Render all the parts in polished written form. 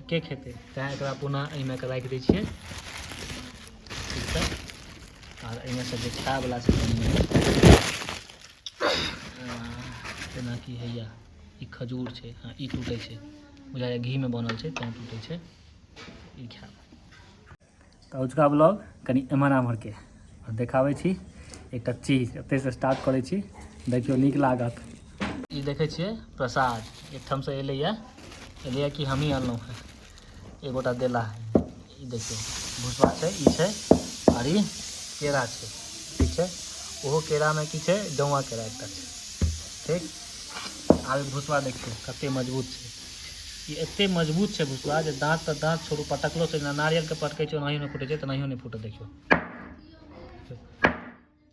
के खेतै? तैँ एकरा पुनः एहिमे कऽ राखि दै छियै। ठीक छै। आर एहिमे से जे खायवला छै कनि मनि, जेनाकि हैया ई खजूर छै। हँ, ई टूटै छै, बुझाइए घीमे बनल छै तैँ टूटै छै। ई खायब। तऽ अजुका ब्लॉग कनि एम्हर आम्हरके आओर देखाबै छी एकटा चीज, एतहिसँ स्टार्ट करै छी, देखियौ नीक लागत। ई देखै छियै प्रसाद एकठामसँ एलैए, एलैए कि हमही अनलहुँ हेँ, एगोटा देला। ई देखियौ भुसबा छै, ई छै, आर ई केरा छै। ठीक छै। ओहो केरामे की छै? जौआ केरा एकटा छै। ठीक। आब ई भुसबा देखियौ कते मजबूत छै। ई एते मजबूत छै भुसबा जे दाँत तऽ दाँत छोड़ू, पटकलो से जेना नारियलके पटकै छै ओनाहियो नहि फूटै छै, तेनाहियो नहि फूटत। देखियौ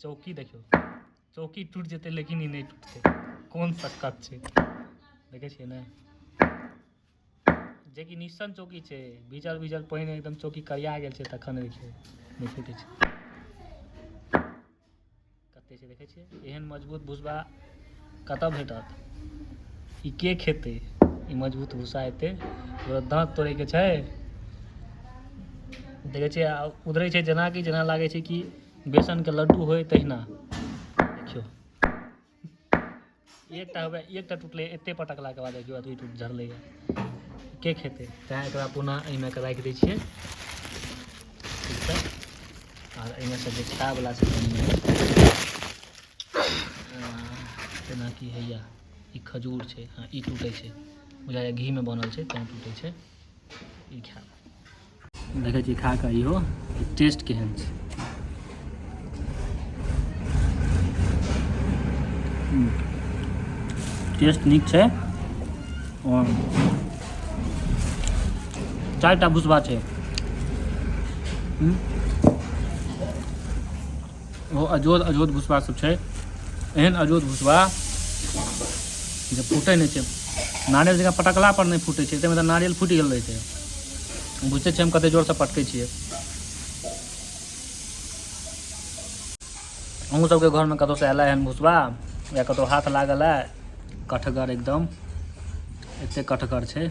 चौकी, देखियौ चौकी टूटि जेतै लेकिन ई नहि टूटतै। कोन सक्कत छै, देखै छियै ने? जेकि निस्सन चौकी छै, भीजल भीजल पानि एकदम चौकी करिया गेल छै, तखन देखियौ नहि फूटै छै। कते छै देखै छियै? एहन मजबूत भुसबा कतऽ भेटत? ई के खेतै? ई मजबूत भूसा एते ओकरा दाँत तोड़ैके छै। देखै छियै आ उधरै छै जेनाकि जेना लागै छै कि बेसनके लड्डू होय तहिना। देखियौ एकटा होबे, एकटा टूटलै एते पटकलाके बाद, देखियौ अतबी टूट झरलैए। के खेतै? तैँ एकरा पुनः एहिमे कऽ राखि दै छियै। ठीक छै। आर एहिमे से जे खायवला छै कनि मनि, जेनाकि हैया ई खजूर छै। हँ, ई टूटै छै, बुझाइए घीमे बनल छै तैँ टूटै छै। ई खायब। देखै छी खा कऽ इहो टेस्ट केहन छै। टेस्ट नीक छै। आओर चारिटा भुसबा छै। ओ अजोध अजोध भुसबा सब छै। एहन अजोध भुसबा जे फूटै नहि छै, नारियल जकाँ पटकला पर नहि फूटै छै। ताहिमे तऽ नारियल फूटि गेल रहै छै। बुझते छियै हम कते जोरसँ पटकै छियै। अहूँ सबके घरमे कतहुसँ एलै एहन भुसबा या कतहु हाथ लागल है कठगर एकदम? एते कठगर छै।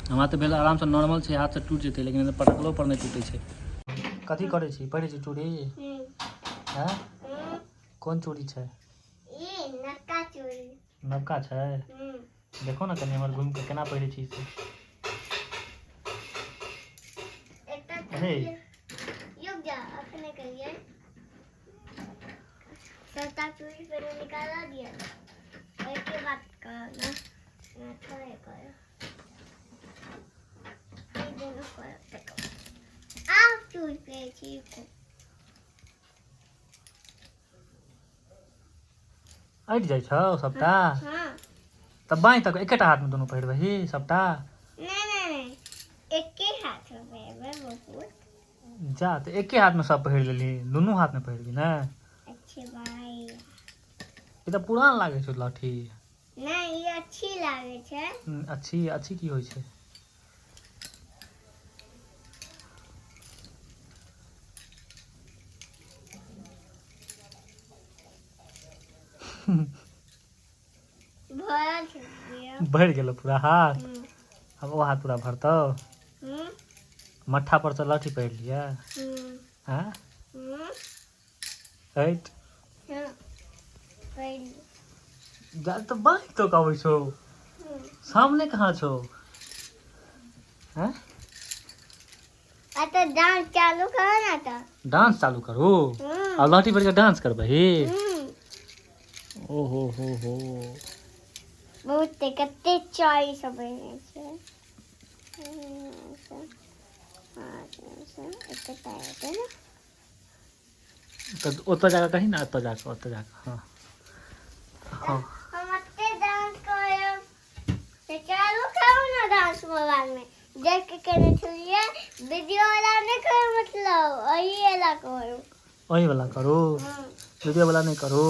हमरा तऽ भेल आरामसँ नॉर्मल छै, हाथसँ टूटि जेतै, लेकिन पटकलो पर नहि टूटै छै। कथी करै छी? पहिरै छी चूड़ी? हैं? कोन चूड़ी छै? ई नक्का चूड़ी। नवका छै? देखो ने कनि हमर घुमि कऽ केना पहिरै छी से। एकटा। अरे। रुक जा, अखने करिए। सबटा चूड़ी पहिले निकाला दिया, ओहिके बाद करो ना। थोड़े करो, ई दुनू करो, देखो आब चूड़ी पहिरै छी। अटि जाइ छौ सबटा? हाँ। तऽ बाँहि तक एकेटा हाथमे दुनू पहिरबही सबटा? नहीं नहीं नहीं, एके हाथ में पहिरबै बहुत। जा, तऽ एके हाथमे सब पहिर लेलही, दुनू हाथमे पहिरबही ने। अच्छे भाई। ई तऽ पुरान लागै छौ लहठी। नहीं, ई अच्छी लागे छै। अच्छी? अच्छी की होइ छै? भरल छै पूरा। भरि गेलो पूरा हाथ? आब ओ हाथ पूरा भरतौ? मट्ठा पर से लहठी पहिर लिअ। हँ। हटि। हाँ, पहिर। जा, तऽ बाँहि तक अबै छौ। सामने कहाँ छौ? हँ। आ तऽ डांस चालू करो ना तऽ। डांस चालू करू? आ लहठी पहिर कऽ डांस करबही? ओ हो हो हो। बहुत कते चाय सब बने छै। एते ने। तऽ ओतऽ जाकऽ कही ने, ओतऽ जाकऽ, ओतऽ जाकऽ। हँ हँ। हम एते डांस करब से चालू करू ना डांस। मोबाइल में देख के केने छलियै। वीडियो वाला नहि करू, मतलब वही वाला करू। वही वाला करू। वीडियो वाला नहि करू।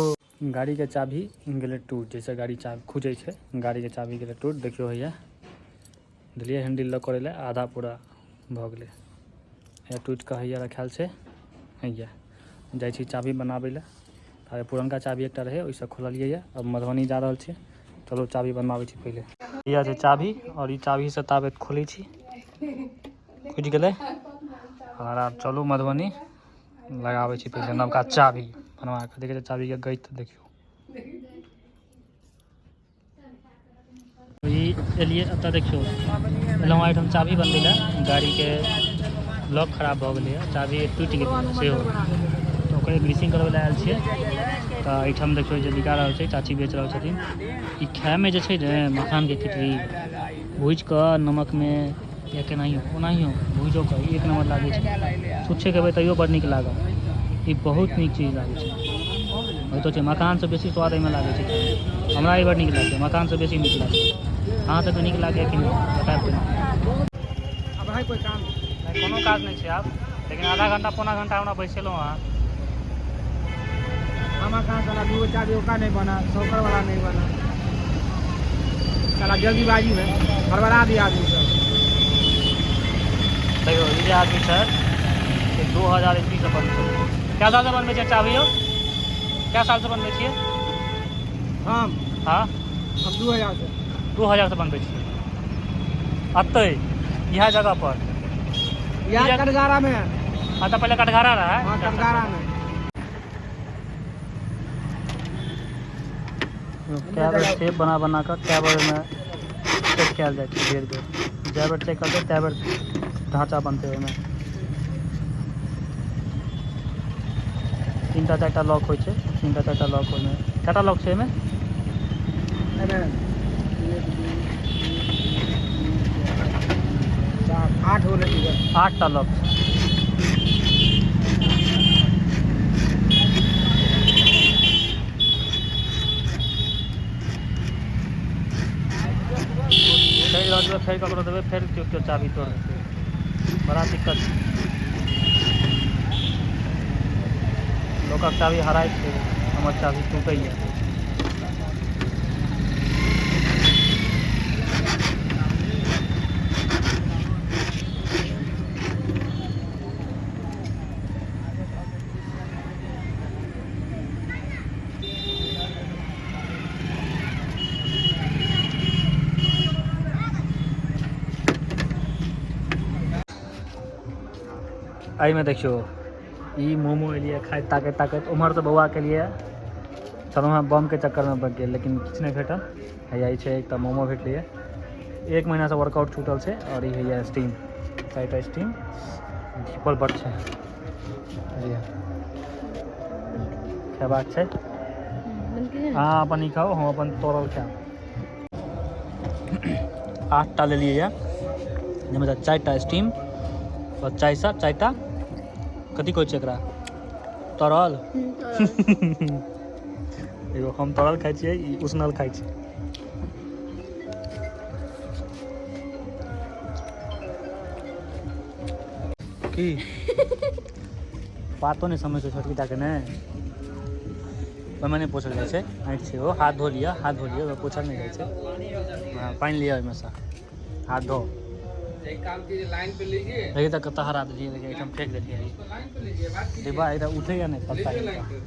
गाड़ीके चाभी गेलै टूट। जैसे गाड़ी चाभी खुजै छै, गाड़ीके चाभी गेलै टूट। देखियौ, हैया देलियै हैंडल लॉक करै लए, आधा पूरा भऽ गेलै। हैया टूटि कऽ हैया रखायल छै। हैया जाइ छी चाभी बनाबै लए। ताबे पुरनका चाभी एकटा रहै, ओहिसँ खोललियै यऽ। अब मधुबनी जा रहल छी। चलू, चाभी बनबाबै छी पहिले। इएह छै चाभी, आओर ई चाभीसँ ताबे खोलै छी, खुजि गेलै। आओर आब चलू मधुबनी, लगाबै छी फेरसँ नवका चाभी बनवा कऽ। देखै छियै चाभीके गति देखियौ। ई एलियै एतऽ, देखियौ एलहुँ एहिठाम चाभी बनबै लए। गाड़ीके लॉक खराब भऽ गेलैए, चाभी टूटि गेलै सेहो, तऽ ओकरे ग्रीसिंग करबै लए आयल छियै। तऽ एहिठाम देखियौ जे बिका रहल छै, चाची बेच रहल छथिन। ई खायमे जे छै ने मखानके खिचड़ी भूजि कऽ नमकमे या केनाहियो ओनाहियो भूजिओ कऽ एक नम्बर लागै छै। छुच्छे खेबै तैयो बड़ नीक लागत। ई बहुत नीक चीज लागै छै। होइतो छै मखानसँ बेसी स्वाद एहिमे लागै छै। हमरा ई बड़ नीक लागै छै, मखानसँ बेसी नीक लागै छै। अहाँ सबके नीक लागैए कि नहि, बतायब कनी। अब है कोई काम? नहि, कोनो काज नहि छै आब, लेकिन आधा घंटा पौना घंटा हमरा बैसेलहुँ अहाँ। हमार कहाँ साला दूगो चाबी ओका नहीं बना, सौकर वाला नहीं बना, साला जल्दीबाजी में हड़बड़ा दिया आदमी सब। देखियौ ई जे आदमी छै से 2000 ईस्वीसँ बनबै छै। कए सालसँ बनबै छै चाभी यौ? कए सालसँ बनबै छियै? हम? हँ। हम 2000 से। 2000सँ बनबै छियै अतै इएह जगह पर? यार, कटघारा में। हाँ, तऽ पहिले कटघारा रहै। हाँ, कटघारा में। कए बेर शेप बना बना कऽ कए बेर ओहिमे चेक कयल जाइ छै। बेर बेर जए बेर चेक करतै तए बेर ढाँचा बनतै ओहिमे। तीनटा चारिटा लॉक होइ छै, तीनटा चारिटा लॉक ओहिमे। कएटा लॉक छै एहिमे? एहिमे एक, दू, तीन, चार, आठ हो रही। आठटा लॉक छै। फेर लऽ जेबै, फेर ककरो देबै, फेर केओ केओ चाभी तोड़ देतै। बड़ा दिक्कत छै। लोकक चाभी हराइ छै, हमर चाभी टूटैए। एहिमे देखियौ ई मोमो एलियै खाइत ताकैत ताकैत उम्हरसँ बौआके लिए छलहुँ हेँ, बमके चक्करमे बचि गेल, लेकिन किछु नहि भेटल। हैया ई छै, एकटा मोमो भेटलैए। एक महीनासँ वर्कआउट छूटल छै। आओर ई हैया स्टीम, चारिटा स्टीम धीपल बड छै। बुझलियै, खेबाक छै। अहाँ अपन ई खाउ, हम अपन तोड़ल खायब। आठटा लेलियै यऽ, जाहिमे चारिटा स्टीम आओर चारिसँ चारिटा कथी कहै छै एकरा, तरल। एगो हम तरल खाइ छियै, ई उसनल खाइ छै। की बातो नहि समझ छै छोटकी टाके। ने, ओहिमे नहि पोछल जाइ छै, आँखि छै ओ। हाथ धो लिअ, हाथ धो लिअ, ओहिमे पोछल नहि जाइ छै। हँ, पानि लिअ, ओहिमेसँ हाथ धो। एक काम कीजिए, लाइन पे लीजिए। देखिए तऽ कतऽ हरा देलियै। देखिए, एहिठाम फेंक देलियै। लाइन पे लीजिए, बात कीजिए। डिब्बा एकदम उठैया नहि पत्ता। लीजिए लाइन पे।